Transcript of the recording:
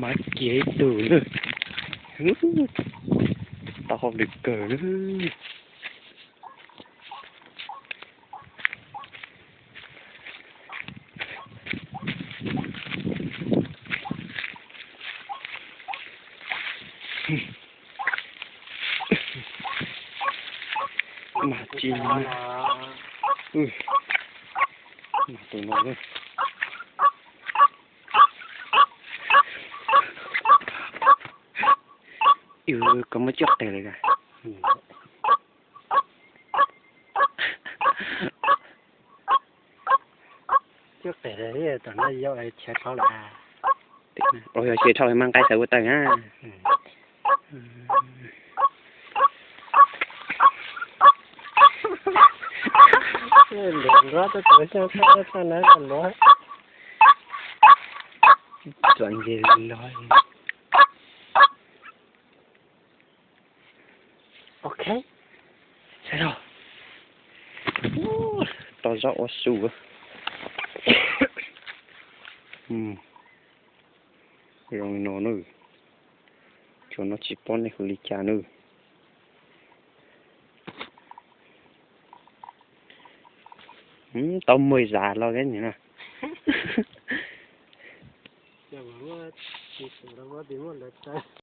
Kiag ib tug na. Tau hauj lwm kawg na. Mas tsis, mas tus no. Koj muab cuaj qe lawm. Cuaj qe lawm, tom no yog khiav dhau lawm. Yog khiav dhau mas nqaij tawm ua tawg na. Luag nrob tuaj tuav xyoob txhab txhab na luag. Txom nyem li los. Ok, saib os, to zaub ua su. Zoo li no na, tsuas no tsis paub nej hu li cas na. Tau muag zam los na.